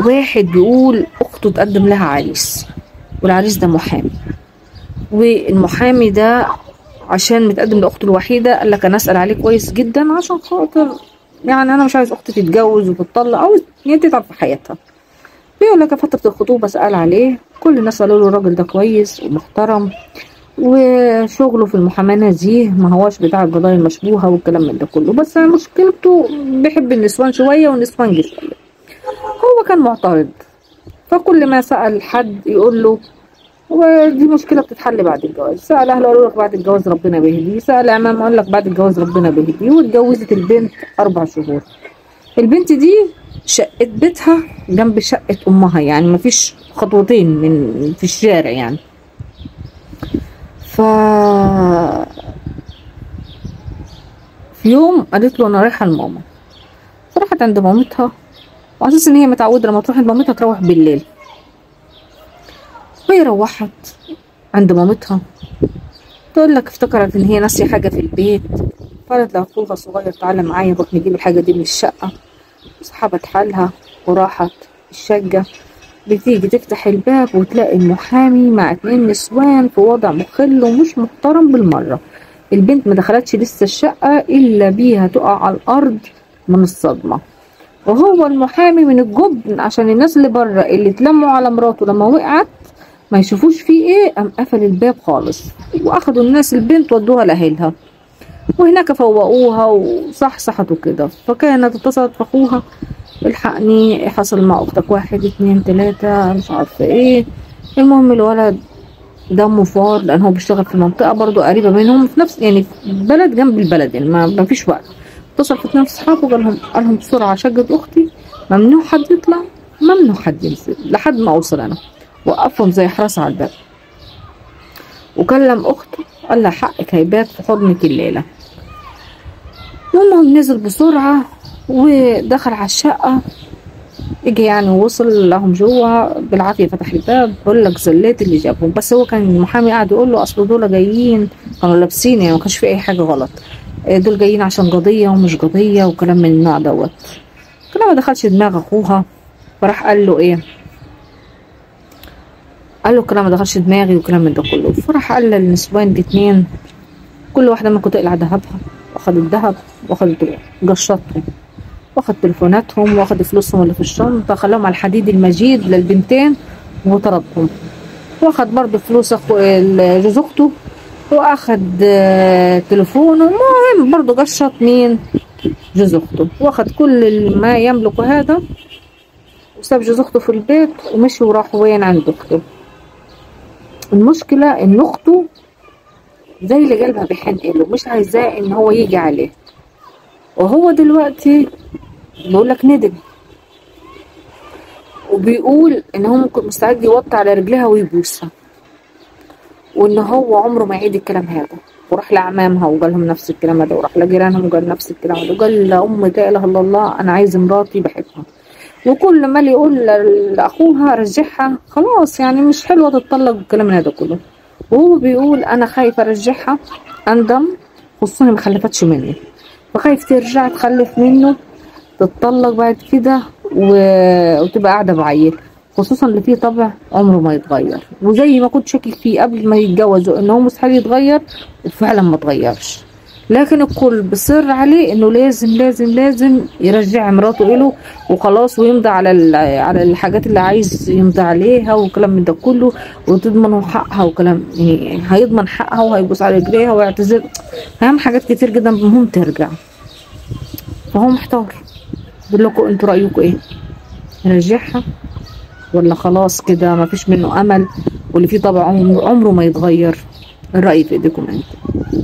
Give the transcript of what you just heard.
واحد بيقول اخته تقدم لها عريس، والعريس ده محامي، والمحامي ده عشان متقدم لاخته الوحيدة قال لك انا اسال عليه كويس جدا عشان خاطر يعني انا مش عايز اختي تتجوز وتتطلق او هي تتعب في حياتها. بيقول لك فترة الخطوبة سال عليه، كل الناس قالوا له الراجل ده كويس ومحترم وشغله في المحاماة نزيه، ما هواش بتاع القضايا المشبوهة والكلام من ده كله، بس مشكلته بيحب النسوان شوية والنسوان جه شوية. هو كان معترض، فكل ما سأل حد يقول له ودي مشكلة بتتحل بعد الجواز. سأل اهله قالوا لك بعد الجواز ربنا بيهديه، سأل عمامه قال لك بعد الجواز ربنا بيهديه. واتجوزت البنت 4 شهور. البنت دي شقه بيتها جنب شقه امها، يعني مفيش خطوتين من في الشارع يعني. ف في يوم قالت له انا رايحة لماما، فراحت عند مامتها، وعلى اساس ان هي متعوده لما تروح عند مامتها تروح بالليل. وهي روحت عند مامتها، تقول لك افتكرت ان هي ناسيه حاجة في البيت، فقالت لاخوها الصغير تعالى معايا نروح نجيب الحاجة دي من الشقة. سحبت حالها وراحت الشقة. بتيجي تفتح الباب وتلاقي المحامي مع 2 نسوان في وضع مخل ومش محترم بالمرة. البنت ما دخلتش لسه الشقة الا بيها تقع على الارض من الصدمة، وهو المحامي من الجبن عشان الناس اللي بره اللي اتلموا على مراته لما وقعت ما يشوفوش فيه ايه، قام قفل الباب خالص، واخدوا الناس البنت ودوها لاهلها، وهناك فوقوها وصحصحت وكده. فكانت اتصلت باخوها، الحقني حصل مع اختك 1 2 3 مش عارفه ايه. المهم الولد دمه فار لان هو بيشتغل في منطقة برضو قريبه منهم في نفس يعني بلد جنب البلد، يعني ما فيش وقت. اتصل في 2 اصحابه قال لهم بسرعة شقه اختي ممنوع حد يطلع ممنوع حد ينزل لحد ما اوصل انا. وقفهم زي حراسة على الباب، وكلم اخته قال لها حقك هيبات في حضنك الليلة. المهم نزل بسرعة ودخل على الشقة، اجي يعني ووصل لهم جوه بالعافية، فتح الباب بقول لك زليت اللي جابهم. بس هو كان المحامي قاعد يقول له اصل دول جايين كانوا لابسين يعني ما كانش في اي حاجة غلط، دول جايين عشان قضية ومش قضية وكلام من النوع دوت. كلام ما دخلش دماغ اخوها، فراح قال له ايه، قال له الكلام ما دخلش دماغي وكلام من ده كله. فراح قال للنسوان الاتنين كل واحدة منكم تقلع ذهبها، واخد الذهب واخد قشطهم واخد تليفوناتهم واخد فلوسهم اللي في الشنطة، خلاهم على الحديد المجيد للبنتين وطردهم، واخد برضه فلوس جوز اخته واخد تليفونه. المهم برضه قشط مين؟ جوز اخته، واخد كل ما يملكه هذا وساب جوز اخته في البيت ومشي وراح وين؟ عند اخته. المشكلة ان اخته زي اللي قلبها بيحن له، مش عايزاه ان هو يجي عليه، وهو دلوقتي بيقول لك ندم، وبيقول ان هو ممكن مستعد يوطي على رجلها ويبوسها، وان هو عمره ما يعيد الكلام هذا. وراح لعمامها وقال لهم نفس الكلام هذا، وراح لجيرانهم وقال نفس الكلام هذا، وقال لام لا اله الا الله انا عايز مراتي بحبها. وكل ما يقول لاخوها رجعها خلاص يعني مش حلوة تتطلق والكلام هذا كله. وهو بيقول انا خايف ارجعها اندم، خصوصا ما خلفتش مني، فخايف ترجع تخلف منه تتطلق بعد كده وتبقى قاعدة بعيل، خصوصا اللي فيه طبع عمره ما يتغير، وزي ما كنت شاكك فيه قبل ما يتجوزوا ان هو مستحيل يتغير، وفعلا ما اتغيرش. لكن الكل بصر عليه انه لازم لازم لازم يرجع مراته له وخلاص، ويمضي على الحاجات اللي عايز يمضي عليها وكلام من ده كله، وتضمنه حقها وكلام يعني هيضمن حقها وهيبوس على رجليها ويعتذر، اهم حاجات كتير جدا المهم ترجع. فهو محتار، بقول لكم انتوا رايكم ايه؟ نرجعها ولا خلاص كده مفيش منه امل واللي فيه طبع عمره ما يتغير؟ الراي في ايديكم انتوا.